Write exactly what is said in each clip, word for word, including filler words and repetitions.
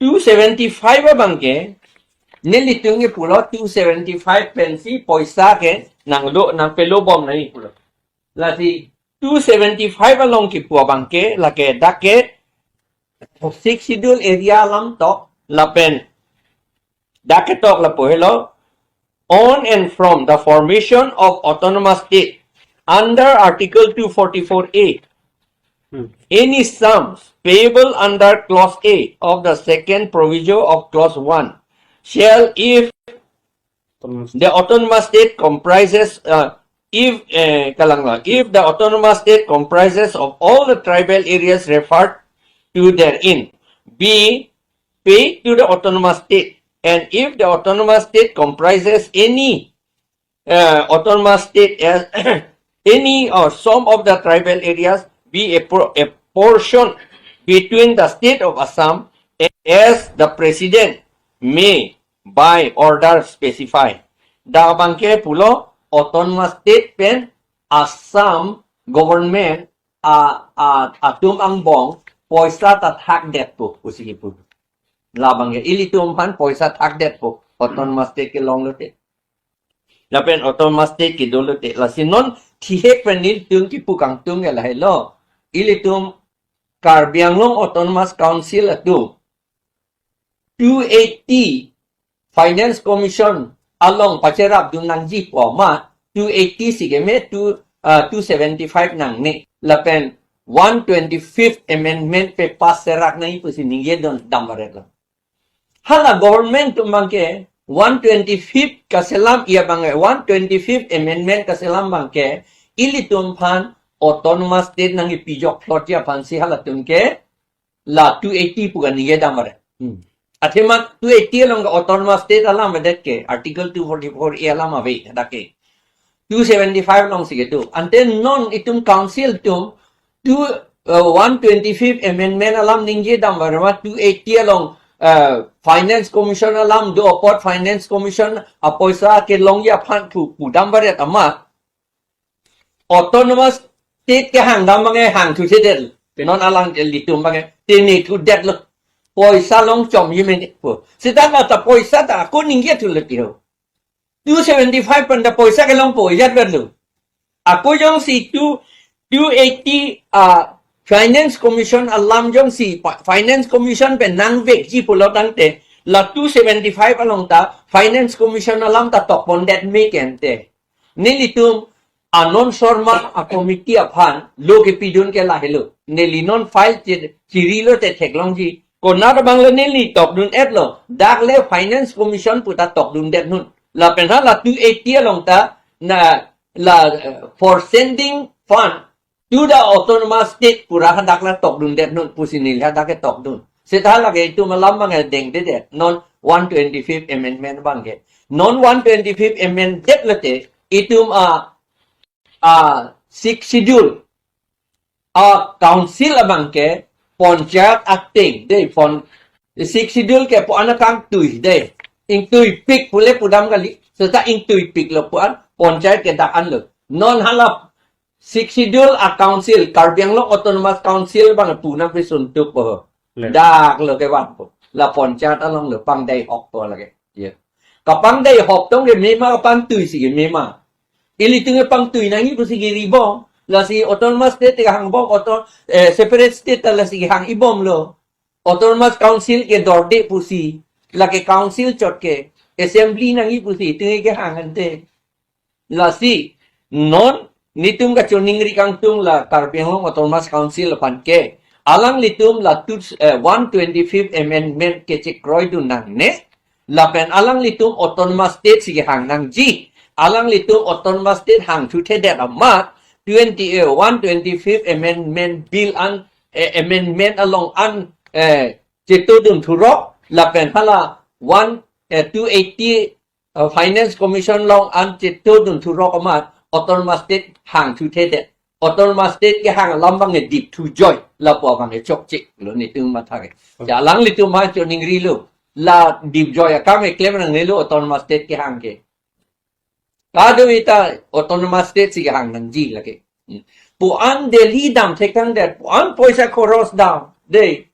two seventy-five abangke, nelitum ke pulo two seventy-five pensi poisa ke nanglo, nangpelo bom nangji pulo. Lasi two seventy-five along kipu abangke, lake dak ke Sixth Schedule area alam tok, lapen dak ketok lapu helo, on and from the formation of autonomous state under Article two forty-four A, Hmm. any sums payable under Clause A of the second proviso of Clause one shall, if Autonomous. the autonomous state comprises, uh, if, uh, kalangla, if the autonomous state comprises of all the tribal areas referred to therein, be paid to the autonomous state, and if the autonomous state comprises any, uh, autonomous state as any or some of the tribal areas, be a, pro- a portion between the state of Assam as the president may by order specify. Dak abangke pulo autonomous state pen Assam government a, a, atum angbong poisa ta thakdetpo pusi kipu. Labangke ilitum aphan poisa thakdetpo, autonomous state kelong lote. Lapen autonomous state kedo lote. Lasi non thihek pen nelitum kipu kangtung ke lahelo. Ilitum Karbi Anglong Autonomous Council atum two eighty Finance Commission along pacherapdun nangji pu ma, two eighty si keme, two, uh, two seventy-five nangne. Lapen one twenty-fifth Amendment pe pass serak nangji pusi ningjedam varetlo. Hala government atum abangke one twenty-fifth kaselam, ia abangke one twenty-fifth Amendment kaselam abangke ilitum aphan autonomous state nangkepijok plot ji aphansi halatum ke la two eighty pu kaningjedam varet. Hmm. Athema two eighty along ke autonomous state alam avedet ke, Article two forty-four A alam ave, dak ke two seventy-five alongsi kedo. Ante non itum council atum two, uh, one twenty-fifth Amendment alam ningjedam varet ma, two eighty along, uh, Finance Commission alam do apot Finance Commission apoisa kelongji aphan pu pudam varet ma. Autonomous state kehangdam abangke hangthuthedet. Pe non alanglitum abangke te ne thudetlo. Poisa longchomji mene pu. Seta ta poisa ta ako ningje thulo tiho. Two seventy-five pen ta poisa kelongpo, ijat verlo. Ako jongsi two, two eighty, ah, Finance Commission alam jongsi, pa- Finance Commission pen nangvekji pulo tangte, la two seventy-five along ta Finance Commission alam ta tokpondet me kente. Nelitum Anand Sharma a committee aphan lo kepidun ke lahelo. Neli non file chi- chirilo te theklongji. Konat abanglo neli tokdun-etlo. Dak le Finance Commission pu ta tokdundet non. Lapen hala two eighty along ta na la, eh, for sending fund to the autonomous state pu ra hadak la tokdundet non pusi neli hadak ke tokdun. Seta lake itum alam abangke dengdedet. Non one twenty-fifth Amendment abangke. Non one twenty-fifth Amendment det lote itum a, a Sixth Schedule a council abangke panchayat ateng dei, pon Sixth Schedule ke pu-an akangtui dei. Ingtuipik pule pudam kali. Seta ingtuipiklo pu-an panchayat ke dak anlo. Non hala Sixth Schedule a council, Karbi Anglong Autonomous Council abang pu nangpesun tuk po. Le. Dak lo ke bang po. La panchayat along lo pangdei hok po lake. Ya. Kapangdei hok tong ke mema kapangtui si ke mema. Ilitum ke pangtui nangji pusi kiri bom. Lasi autonomous state ke hang bom, auto, eh, separate state ta lasi hang-i bomlo. Autonomous Council ke dorde pusi. Lake council chot ke. Assembly nangji pusi. Itum ke hang ante. Lasi, non, nitum kachoningri kangtung la Karbi Anglong Autonomous Council aphan ke. Alanglitum la two, eh, one twenty-fifth Amendment kechekroidun nangne. Lapen alanglitum autonomous state si kehang nangji. Alanglitum autonomous state hangthuthedet amat, twenty, eh, one twenty-fifth Amendment Bill an, eh, amendment along an, eh, chetodun thurok, lapen hala one, eh, two eighty, uh, Finance Commission along an chetodun thurok amat autonomous state hangthuthedet. Autonomous state kehang alam abangke dipthu joi lapu abangke chokchelo nitum matha ke. Hmm. Ja alanglitum aphan choningrilo. La dip joi akam keklem nangnelo autonomous state kehang ke. Kadokave ta autonomous state si kehang nangji lake. Hmm. Pu-an Delhi damthek tangdet, pu-an poisa khoros dam dei.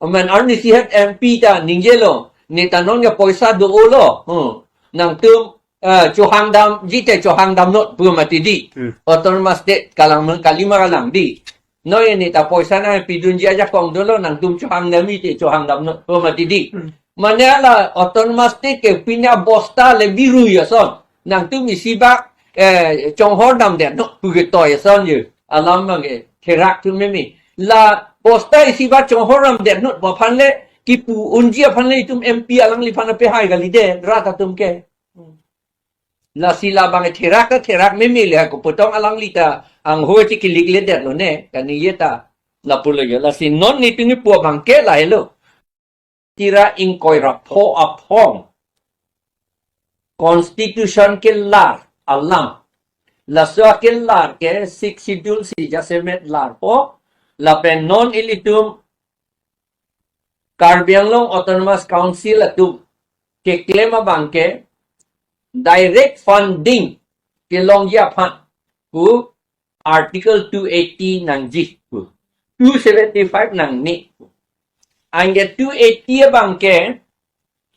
Amen arnisi het M P ta ningjelo, ne ta non ke poisa do-olo. Hmm. Nangtum, eh, chohang damji te chohang damnot pu mati di. Hmm. Autonomous state kalang meng kalima kalang di. Noi ne ta poisa nangpidunji ajakong dolo, nangtum chohang damji te chohang damnot pu mati di. Hmm. Mane la autonomous state ke pine abosta le biru ason. Nangtum isi bak, eh, chonghor damdetnot pu ke toi ason je. Alam abang ke therak atum meme. La abosta isi bak chonghor damdetnot pu aphan le kipu unji aphan le itum M P alangliphan apehai kali de, rat atum ke. Lasi labang ke therak ta therak meme le, koputong alangli ta angho chikilik le detlo ne, kaningje ta lapulo jo. Lasi non netum kipu abang ke lahelo. Tira ingkoi ra pho aphong Constitution kelar alam. Laso akelar ke Sixth Schedule si jasemet larpo, lapen non ilitum Karbi Anglong Autonomous Council atum keklem abang ke direct funding kelongji aphan pu Article two eighty nangji pu. Two seventy-five nangne pu. Anke two eighty abang ke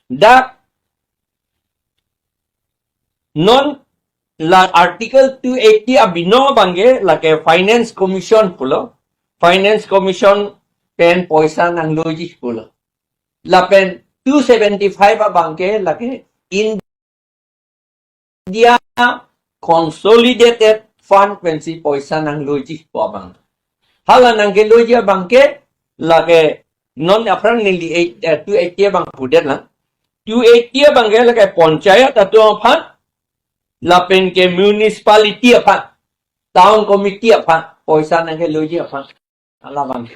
dak non la Article two eighty abinong abang ke lake Finance Commission pulo. Finance Commission pen poisa nangloji pulo. Lapen two seventy-five abang ke lake India Consolidated Fund pensi poisa nangloji pu abang. Hala nangkeloji abang ke lake non aphrang neli eight, eh, two eighty abang pudet lang. Two eighty abang ke lake panchayat atum aphan, lapen ke municipality aphan, town committee aphan poisa nangkeloji aphan. Hala abang.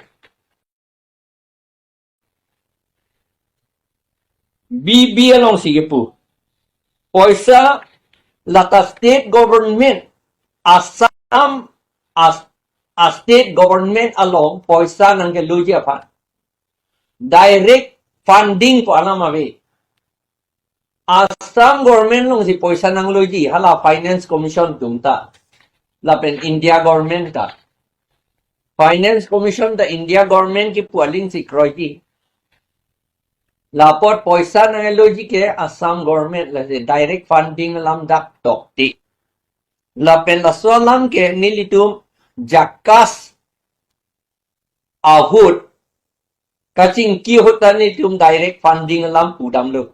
B B alongsi kipu. Poisa lata state government, Assam, as, a state government along poisa nangkeloji aphan. Direct funding pu alam ave. Assam government alongsi poisa nangloji, hala Finance Commission atum ta. Lapen India government ta. Finance Commission ta India government kipu aling si kroiji. Lapot poisa nangloji ke Assam government, lasi direct funding alam dak tokte. Lapen laso alam ke nelitum JACAS ahut kachingki ahut ta netum direct funding alam pudamlo.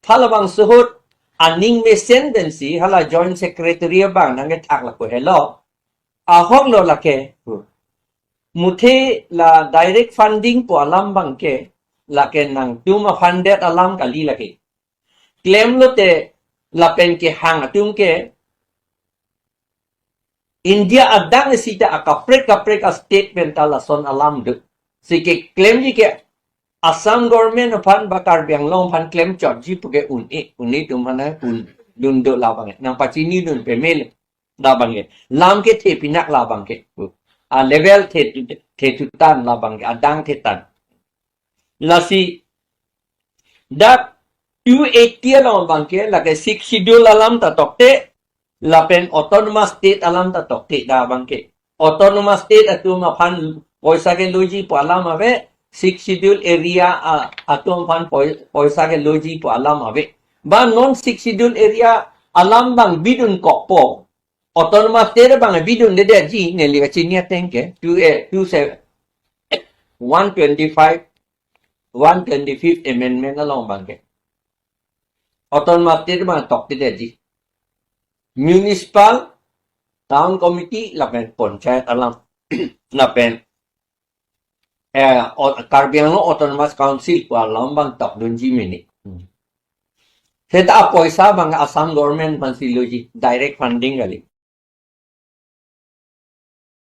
Halabangso ahut aning mesen pensi hala Joint Secretary abang nangkethak lako helo. Ahok lo lake. Muthe la direct funding pu alam abang ke lake nangtum a-funded alam kali lake. Klemlote lapen kehang atum ke India adang isi ta akaprek kaprek a-state pen ta lason alam do. Si keklemji ke Assam government aphan ba Karbi Anglong aphan klemchotji puke un-e, un-e atum aphan un-e dun do labang ke. Nangpachinidun peme le labang ke. Lam kethe pinak labang ke. A-level the, the thutan labang ke. Adang thetan. Lasi dak two eighty along abang ke, lake Sixth Schedule alam ta tokte, lapen Autonomous State alam ta tokte dak abang ke. Autonomous State atum aphan poisa keloji pu alam ave, Sixth Schedule area, a, atum aphan poi-, poisa keloji pu alam ave. Ba non Sixth Schedule area alam abang bidunkokpo, Autonomous State abang bidundedetji, neli kachini ateng ke, two, eh, two seven, one twenty-five, one twenty-fifth Amendment along abang ke. Autonomous State abang toktedetji. Municipal, Town Committee, lapen Panchayat alam. Lapen, eh, o-, Karbi Anglong Autonomous Council pu alam abang tokdunji mene. Hmm. Seta poisa abang Assam government aphansi loji, direct funding kali.